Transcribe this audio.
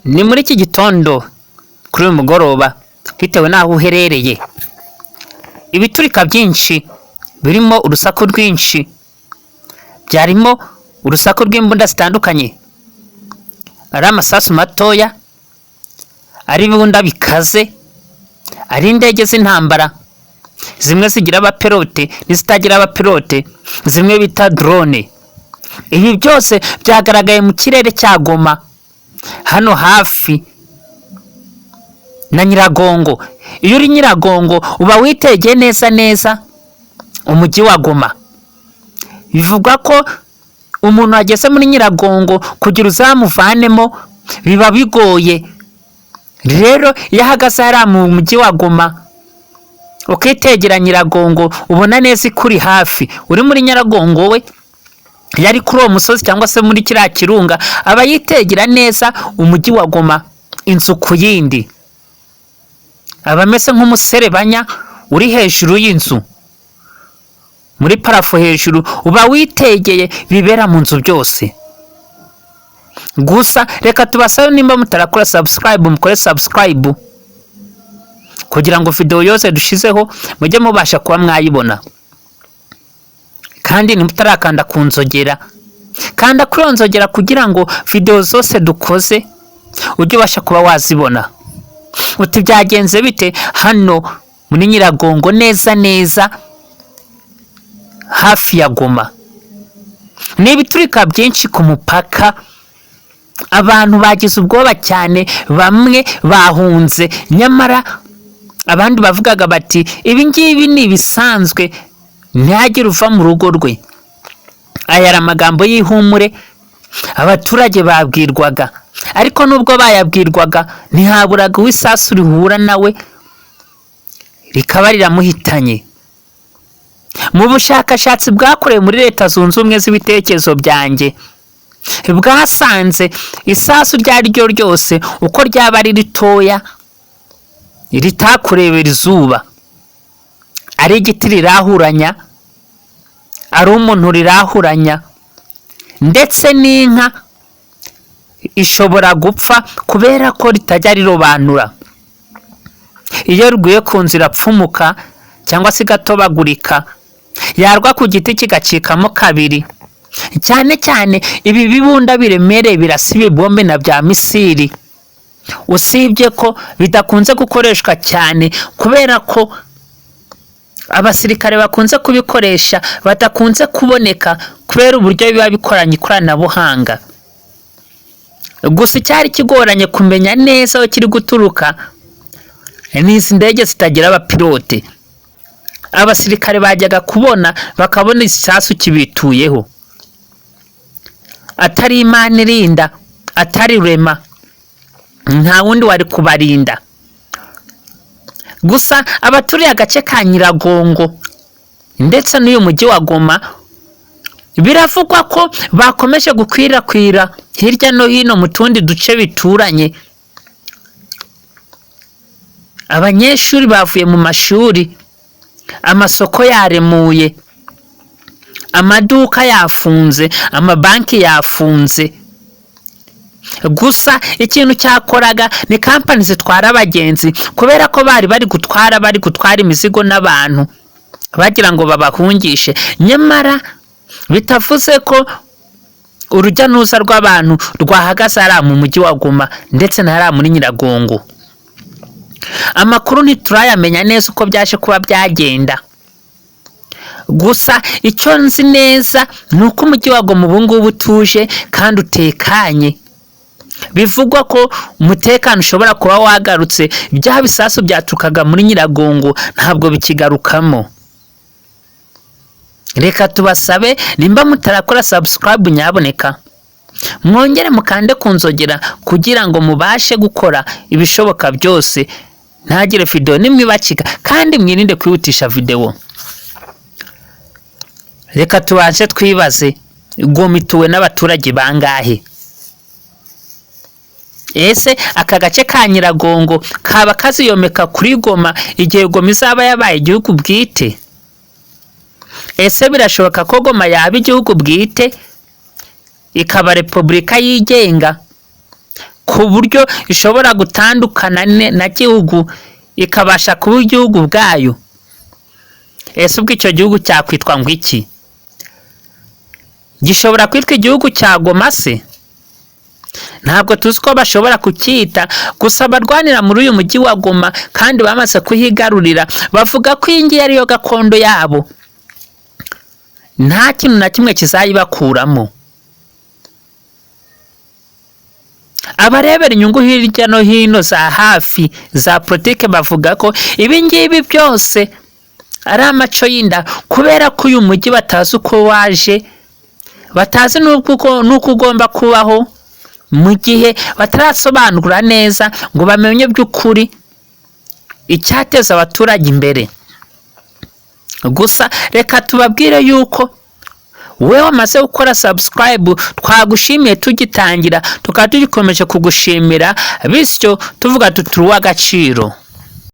Ni muri iki gitondo, kuri uyu mugoroba, bitewe n'aho uherereye. Ibiturika byinshi birimo urusaku rwinshi, byarimo urusaku rw'imbunda zitandukanye, ari amasasu matoya, ari ibibunda bikaze, ari indege z'intambara, zimwe zigira abapilote n'izitagira abapilote, zimwe bita drone. Ibi byose byagaragaye mu kirere cya Goma, hano hafi na Nyiragongo. Iyo uri Nyiragongo uba witegeye neza neza umujyi wa Goma. Bivugwa ko umuntu wageze muri Nyiragongo kugira uzamuvanemo biba bigoye. Rero iyo ahagaze hariya mu mujyi wa Goma ukitegera Nyiragongo, ubona neza ikuri hafi. Uri muri Nyiragongo we, iyo ari kuri uwo musozi cyangwa se muri kiriya kirunga, aba yitegera neza umujyi wa Goma inzu ku yindi. Aba ameze nk'umuserebanya uri hejuru y'inzu, muri plafond hejuru, uba witegeye bibera mu nzu byose. Gusa reka tubasabe, nimba mutarakora subscribe, mukore subscribe kugira ngo video yose dushizeho mujye mubasha kuba mwayibona. Kandi nimutarakanda ku nzogera, kanda kuri iyo nzogera kugira ngo video zose dukoze ujye ubasha kuba wazibona. Uti byagenze bite hano muri Nyiragongo, neza neza hafi ya Goma? Ni ibiturika byinshi ku mupaka. Abantu bagize ubwoba cyane, bamwe bahunze, nyamara abandi bavugaga bati ibi ngibi ni ibisanzwe, ntihagire uva mu rugo rwe. Aya ari amagambo y'ihumure abaturage babwirwaga, ariko nubwo bayabwirwaga ntihaburaga uw'isasu rihura nawe rikaba riramuhitanye. Mu bushakashatsi bwakorewe muri Leta Zunze Ubumwe z'Ibitekerezo byanjye, bwasanze isasu iryo ari ryo ryose, uko ryaba ari ritoya, ritakurebera izuba, ari igiti rirahuranya, ari umuntu rirahuranya, ndetse n'inka ishobora gupfa kubera ko ritajya rirobanura. Iyo riguye ku nzu irapfumuka cyangwa se igatobagurika, yarwa ku giti kigacikamo kabiri. Cyane cyane ibi bibunda biremereye birasa ibibombe na bya missile, usibye ko bidakunze gukoreshwa cyane kubera ko abasirikare bakunze kubikoresha badakunze kuboneka kubera uburyo biba bikoranye ikoranabuhanga. Gusa icyari kigoranye kumenya neza aho kiri guturuka ni izi ndege zitagira abapilote. Abasirikare bajyaga kubona bakabona isasu kibituyeho, atari Imana irinda, atari Rurema, nta wundi wari kubarinda. Gusa abaturiye agace ka Nyiragongo ndetse n'uyu mujyi wa Goma, biravugwa ko bakomeje gukwirakwira hirya no hino mu tundi duce bituranye. Abanyeshuri bavuye mu mashuri, amasoko yaremuye, amaduka yafunze, amabanki yafunze. Gusa ikintu cyakoraga ni kampani zitwara abagenzi, kubera ko bari bari gutwara imizigo n'abantu bagira ngo babahungishe. Nyamara bitavuze ko urujya n'uruza rw'abantu rwahagaze hariya mu mujyi wa Goma ndetse na hariya muri Nyiragongo. Amakuru ntiturayamenya neza uko byaje kuba byagenda. Gusa icyo nzi neza ni uko umujyi wa Goma ubu ngubu utuje kandi utekanye. Bivugwa ko umutekano ushobora kuba wagarutse, bya bisasu byaturukaga muri Nyiragongo ntabwo bikigarukamo. Reka tubasabe, nimba mutarakora subscribe, nyaboneka mwongere mukande ku nzogera kugira ngo mubashe gukora ibishoboka byose ntagire video nimwe ibacika, kandi mwirinde kwihutisha video. Reka tubanze twibaze: Goma ituwe n'abaturage bangahe? Ese aka gace ka Nyiragongo kaba kaziyomeka kuri Goma igihe Goma izaba yabaye igihugu bwite? Ese birashoboka ko Goma yaba igihugu bwite, ikaba repubulika yigenga, ku buryo ku buryo ishobora gutandukana na gihugu, ikabasha kuba igihugu ubwayo? Ese ubwo icyo gihugu cyakwitwa ngo iki? Gishobora kwitwa igihugu cya Goma se? Ntabwo tuzi ko bashobora kucyita. Gusa abarwanira muri uyu mujyi wa Goma kandi bamaze kuhigarurira bavuga ko iyi ngiyi ariyo gakondo yabo, nta kintu na kimwe kizayibakuramo. Abarebera inyungu hirya no hino za hafi za politike bavuga ko ibi ngibi byose ari amaco y'inda, kubera ko uyu mujyi batazi uko waje, batazi n'uko ugomba kubaho, mu gihe batarasobanura neza ngo bamenye by'ukuri icyateza abaturage imbere. Gusa reka tubabwire yuko wowe wamaze gukora subscribe, twagushimiye tugitangira, tukaba tugikomeje kugushimira, bityo tuvuga tuti: "Uri uw'agaciro."